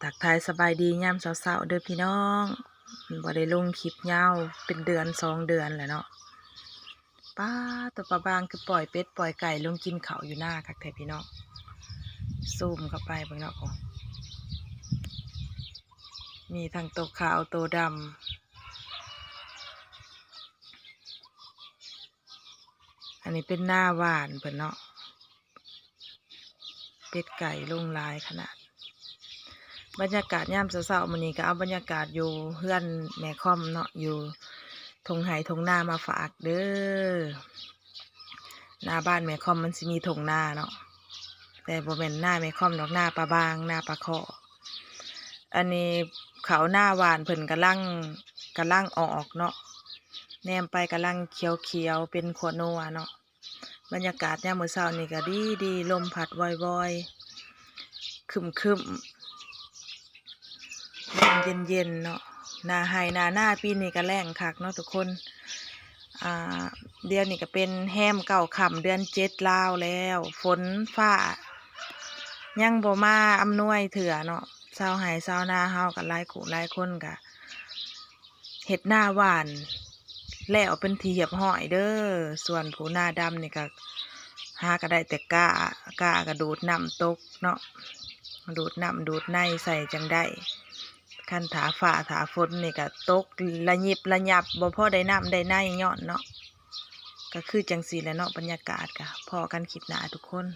ທັກທາຍສະບາຍດີຍາມເຊົ້າໆເດີພີ່ນ້ອງ. ບໍ່ໄດ້ລົງຄລິບຍາວເປັນເດືອນສອງເດືອນແລ້ວເນາະ. ປາດ ໂຕປາບາງຄືປ່ອຍເປັດປ່ອຍໄກ່ລົງກິນເຂົ້າຢູ່ນາຄັກແທ້ພີ່ນ້ອງ. ຊູມເຂົ້າໄປເບິ່ງເນາະ ໂອ້ ມີທັງໂຕຂາວໂຕດຳ. ອັນນີ້ເປັນນາຫວ່ານເພິ່ນເນາະ. ເປັດໄກ່ລົງຫຼາຍຂະໜາດ. ບັນຍາກາດຍາມເຊົ້າໆມື້ນີ້ ກໍເອົາບັນຍາກາດຢູ່ເຮືອນແມ່ຄອມເນາະ ຢູ່ທົ່ງໄຮ່ທົ່ງນາມາຝາກເດີ. ໜ້າບ້ານແມ່ຄອມມັນຊິມີທົ່ງນາເນາະ ແຕ່ບໍ່ແມ່ນນາແມ່ຄອມດອກ ນາປາບາງ ນາປາຄໍ້. ອັນນີ້ເຂົ້ານາຫວ່ານເພິ່ນກຳລັງ ກຳລັງອອກເນາະ ແນມໄປກຳລັງຂຽວໆ ເປັນຂົ້ວນົວເນາະ. ບັນຍາກາດຍາມມື້ເຊົ້ານີ້ກໍດີໆ ລົມພັດວອຍໆ ຄຶ້ມໆ ເຢັນໆເນາະ. ໜ້າໄຮ່ໜ້ານາປີນີ້ກໍແລ້ງຄັກເນາະທຸກຄົນ. ອ່າ ດຽວນີ້ກໍເປັນແຮມເກົ້າຄ່ຳເດືອນເຈັດລາວແລ້ວ ຝົນຟ້າຍັງບໍ່ມາອຳນວຍເທື່ອເນາະ. ຊາວໄຮ່ຊາວນາເຮົາກໍຫຼາຍຄູ່ຫຼາຍຄົນກໍ ເຮັດນາຫວ່ານແລ້ວເປັນທີ່ຮຽບຮ້ອຍເດີ. ສ່ວນຜູ້ນາດຳນີ້ກໍຫາກໍໄດ້ແຕ່ກ້າ ກ້າກໍດູດນ້ຳຕົກເນາະ ດູດນ້ຳດູດໃນໃສ່ຈັ່ງໄດ້. ຄັນຖ້າຟ້າຖ້າຝົນນີ້ກໍຕົກລະຍິບລະຍັບ ບໍ່ພໍໄດ້ນ້ຳໄດ້ໃນຍ້ອນເນາະ. ກໍຄືຈັ່ງຊີ້ແຫຼະເນາະ ບັນຍາກາດ. ກໍພໍ້ກັນຄລິບໜ້າທຸກຄົນ.